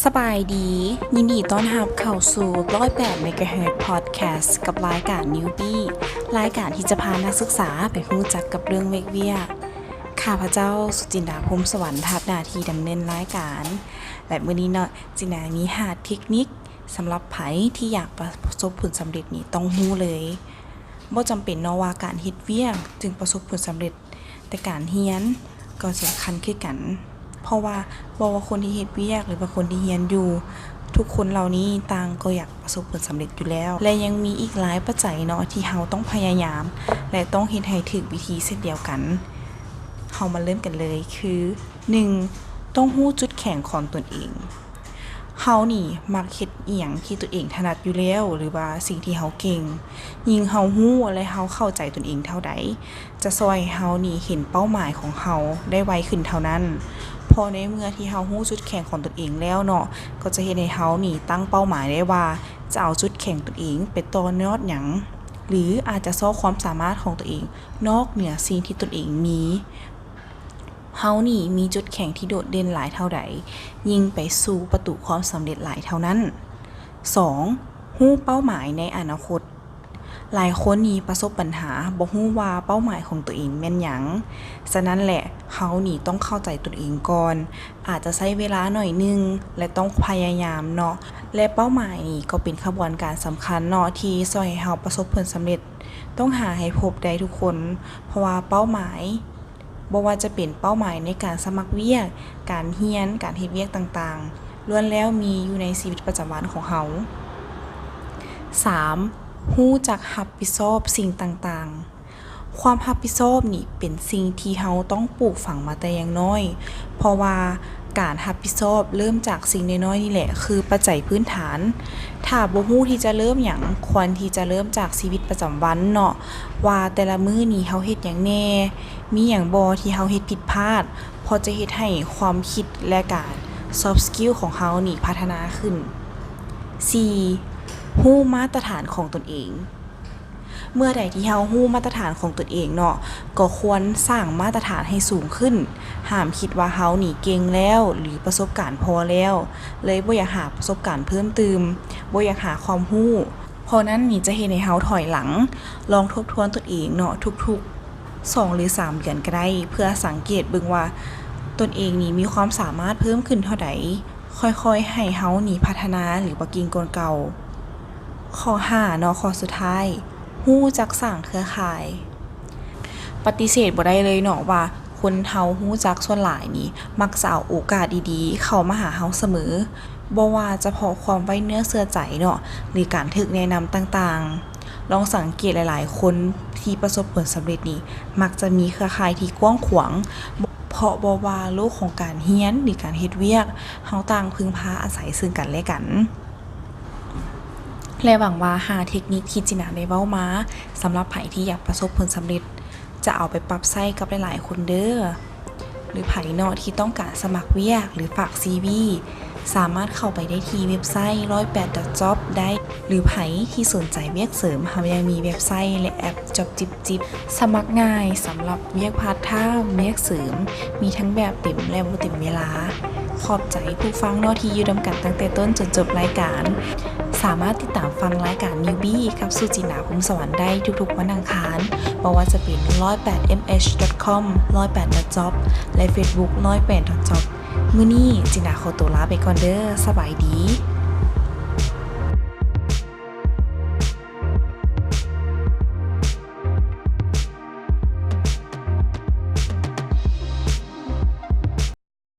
ສະບາຍດີ, ຍິນດີຕ້ອນຮັບເຂົ້າສູ່ ຮ້ອຍແປດ ເມກາເຮີດ ພອດແຄສ ກັບລາຍການ Newbie ລາຍການທີ່ຈະພານັກສຶກສາໄປຮູ້ຈັກກັບເລື່ອງວຽກວຽກ. ຂ້າພະເຈົ້າ ສຸຈິນດາ ພົມສະຫວັນ ຮັບໜ້າທີ່ດຳເນີນລາຍການ ແລະ ມື້ນີ້ເນາະ ຈິນດາມີຫ້າເທັກນິກ ສຳລັບໃຜທີ່ຢາກປະສົບຜົນສຳເລັດນີ້ຕ້ອງຮູ້ເລີຍ. ບໍ່ຈຳເປັນເນາະວ່າການເຮັດວຽກຈຶ່ງປະສົບຜົນສຳເລັດ, ແຕ່ການຮຽນກໍສຳຄັນຄືກັນ, ເພາະວ່າບໍ່ວ່າຄົນທີ່ເຮັດວຽກ ຫຼືວ່າຄົນທີ່ຮຽນຢູ່, ທຸກຄົນເຫຼົ່ານີ້ຕ່າງກໍຢາກປະສົບຜົນສຳເລັດຢູ່ແລ້ວ ແລະ ຍັງມີອີກຫຼາຍປັດໄຈເນາະທີ່ເຮົາຕ້ອງພະຍາຍາມ ແລະ ຕ້ອງເຮັດໃຫ້ຖືກວິທີເຊັ່ນດຽວກັນ. ເຮົາມາເລີ່ມກັນເລີຍ ຄື ໜຶ່ງ ຕ້ອງຮູ້ຈຸດແຂງຂອງຕົນເອງ. ເຮົານີ້ມັກເຮັດອີ່ຫຍັງທີ່ຕົນເອງຖະໜັດຢູ່ແລ້ວ ຫຼືວ່າສິ່ງທີ່ເຮົາເກັ່ງ. ຍິ່ງເຮົາຮູ້ ແລະ ເຮົາເຂົ້າໃຈຕົນເອງເທົ່າໃດ, ຈະຊ່ອຍໃຫ້ເຮົານີ້ເຫັນເປົ້າໝາຍຂອງເຮົາໄດ້ໄວຂຶ້ນເທົ່ານັ້ນ. ເພາະໃນເມື່ອທີ່ເຮົາຮູ້ຈຸດແຂງຂອງຕົນເອງແລ້ວເນາະ, ກໍຈະເຮັດໃຫ້ເຮົານີ້ຕັ້ງເປົ້າໝາຍໄດ້ວ່າ ຈະເອົາຈຸດແຂງຕົນເອງໄປຕໍ່ຍອດຫຍັງ ຫຼື ອາດຈະຊອກຄວາມສາມາດຂອງຕົນເອງນອກເໜືອສິ່ງທີ່ຕົນເອງມີ. ເຮົານີ້ມີຈຸດແຂງທີ່ໂດດເດັ່ນຫຼາຍເທົ່າໃດ, ຍິ່ງໄປສູ່ປະຕູຄວາມສຳເລັດຫຼາຍເທົ່ານັ້ນ. ສອງ ຮູ້ເປົ້າໝາຍໃນອະນາຄົດ. ຫຼາຍຄົນນີ້ປະສົບບັນຫາບໍ່ຮູ້ວ່າເປົ້າໝາຍຂອງຕົວເອງແມ່ນຫຍັງ. ສະນັ້ນແຫຼະ, ເຮົານີ້ຕ້ອງເຂົ້າໃຈຕົນເອງກ່ອນ, ອາດຈະໃຊ້ເວລາໜ້ອຍໜຶ່ງ ແລະ ຕ້ອງພະຍາຍາມເນາະ. ແລະ ເປົ້າໝາຍນີ້ກໍເປັນຂະບວນການສຳຄັນເນາະ ທີ່ຊ່ອຍໃຫ້ເຮົາປະສົບຜົນສຳເລັດ. ຕ້ອງຫາໃຫ້ພົບໄດ້ທຸກຄົນ, ເພາະວ່າເປົ້າໝາຍ ບໍ່ວ່າຈະເປັນເປົ້າໝາຍໃນການສະໝັກວຽກ, ການຮຽນ, ການເຮັດວຽກຕ່າງໆ, ລ້ວນແລ້ວມີຢູ່ໃນຊີວິດປະຈຳວັນຂອງເຮົາ. ສາມ ຮູ້ຈັກຮັບຜິດຊອບສິ່ງຕ່າງໆ. ຄວາມຮັບຜິດຊອບນີ້ເປັນສິ່ງທີ່ເຮົາຕ້ອງປູກຝັງມາແຕ່ຍັງນ້ອຍ, ເພາະວ່າການຮັບຜິດຊອບເລີ່ມຈາກສິ່ງນ້ອຍໆນີ້ແຫຼະ ຄືປັດໄຈພື້ນຖານ. ຖ້າບໍ່ຮູ້ທີ່ຈະເລີ່ມຫຍັງ, ຄວນທີ່ຈະເລີ່ມຈາກຊີວິດປະຈຳວັນເນາະ, ວ່າແຕ່ລະມື້ນີ້ເຮົາເຮັດຫຍັງແດ່, ມີຫຍັງບໍ່ທີ່ເຮົາເຮັດຜິດພາດ, ເພາະຈະເຮັດໃຫ້ຄວາມຄິດ ແລະ ການ soft skill ຂອງເຮົານີ້ພັດທະນາຂຶ້ນ. ສີ່ ຮູ້ມາດຕະຖານຂອງຕົນເອງ. ເມື່ອໃດທີ່ເຮົາຮູ້ມາດຕະຖານຂອງຕົນເອງເນາະ, ກໍຄວນສ້າງມາດຕະຖານໃຫ້ສູງຂຶ້ນ. ຫ້າມຄິດວ່າເຮົານີ້ເກັ່ງແລ້ວ ຫຼື ປະສົບການພໍແລ້ວ, ເລີຍບໍ່ຢາກຫາປະສົບການເພີ່ມຕື່ມ, ບໍ່ຢາກຫາຄວາມຮູ້. ເພາະນັ້ນນີ້ຈະເຮັດໃຫ້ເຮົາຖອຍຫຼັງ. ລອງທົບທວນຕົນເອງເນາະ ທຸກໆ ສອງ ຫຼື ສາມ ເດືອນກໍໄດ້ ເພື່ອສັງເກດເບິ່ງວ່າຕົນເອງນີ້ມີຄວາມສາມາດເພີ່ມຂຶ້ນເທົ່າໃດ, ຄ່ອຍໆໃຫ້ເຮົານີ້ພັດທະນາ ຫຼືວ່າເກັ່ງກວ່າເກົ່າ. ຂໍ້ຫ້າເນາະ, ຂໍ້ສຸດທ້າຍ, ຮູ້ຈັກສ້າງເຄືອຂ່າຍ. ປະຕິເສດບໍ່ໄດ້ເລີຍເນາະວ່າ ຄົນເຮົາຮູ້ຈັກສ່ວນຫຼາຍນີ້ ມັກຈະເອົາໂອກາດດີໆເຂົ້າມາຫາເຮົາສະເໝີ, ບໍ່ວ່າຈະເພາະຄວາມໄວ້ເນື້ອເຊື່ອໃຈເນາະ ຫຼື ການຖືກແນະນຳຕ່າງໆ. ລອງສັງເກດຫຼາຍໆຄົນທີ່ປະສົບຜົນສຳເລັດນີ້ ມັກຈະມີເຄືອຂ່າຍທີ່ກວ້າງຂວາງ, ເພາະບໍ່ວ່າໂລກຂອງການຮຽນ ຫຼື ການເຮັດວຽກ, ເຮົາຕ່າງເພິ່ງພາອາໄສເຊິ່ງກັນແລະກັນ. ແລະ ຫວັງວ່າຫ້າເທັກນິກທີ່ຈິນດາໄດ້ເວົ້າມາ ສຳລັບໃຜທີ່ຢາກປະສົບຜົນສຳເລັດ ຈະເອົາໄປປັບໃຊ້ກັບຫຼາຍໆຄົນເດີ້. ຫຼື ໃຜເນາະທີ່ຕ້ອງການສະໝັກວຽກ ຫຼື ຝາກຊີວີ ສາມາດເຂົ້າໄປໄດ້ທີ່ເວັບໄຊ ຮ້ອຍແປດ ດອດ ຈັອບ ໄດ້ ຫຼື ໃຜທີ່ສົນໃຈວຽກເສີມ, ເຮົາຍັງມີເວັບໄຊ ແລະ ແອັບ ຈັອບຈິບຈິບ ສະໝັກງ່າຍສຳລັບວຽກພາດທາມ, ວຽກເສີມ, ມີທັງແບບເຕັມ ແລະ ບໍ່ເຕັມເວລາ. ຂອບໃຈຜູ້ຟັງເນາະທີ່ຢູ່ນຳກັນຕັ້ງແຕ່ຕົ້ນຈົນຈົບລາຍການ. ສາມາດຕິດຕາມຟັງລາຍການ Newbie ກັບສຸຈິນດາ ພົມສະຫວັນ ໄດ້ທຸກໆວັນອັງຄານ, ບໍ່ວ່າຈະເປັນ ຮ້ອຍແປດ ເອັມເອັດ ດອດ ຄອມ ຮ້ອຍແປດ ດອດ ຈັອບ ແລະ ເຟສບຸກ ຮ້ອຍແປດ ດອດ ຈັອບ. ມື້ນີ້ຈິນດາຂໍຕົວລາໄປກ່ອນເດີ້. ສະບາຍດີ.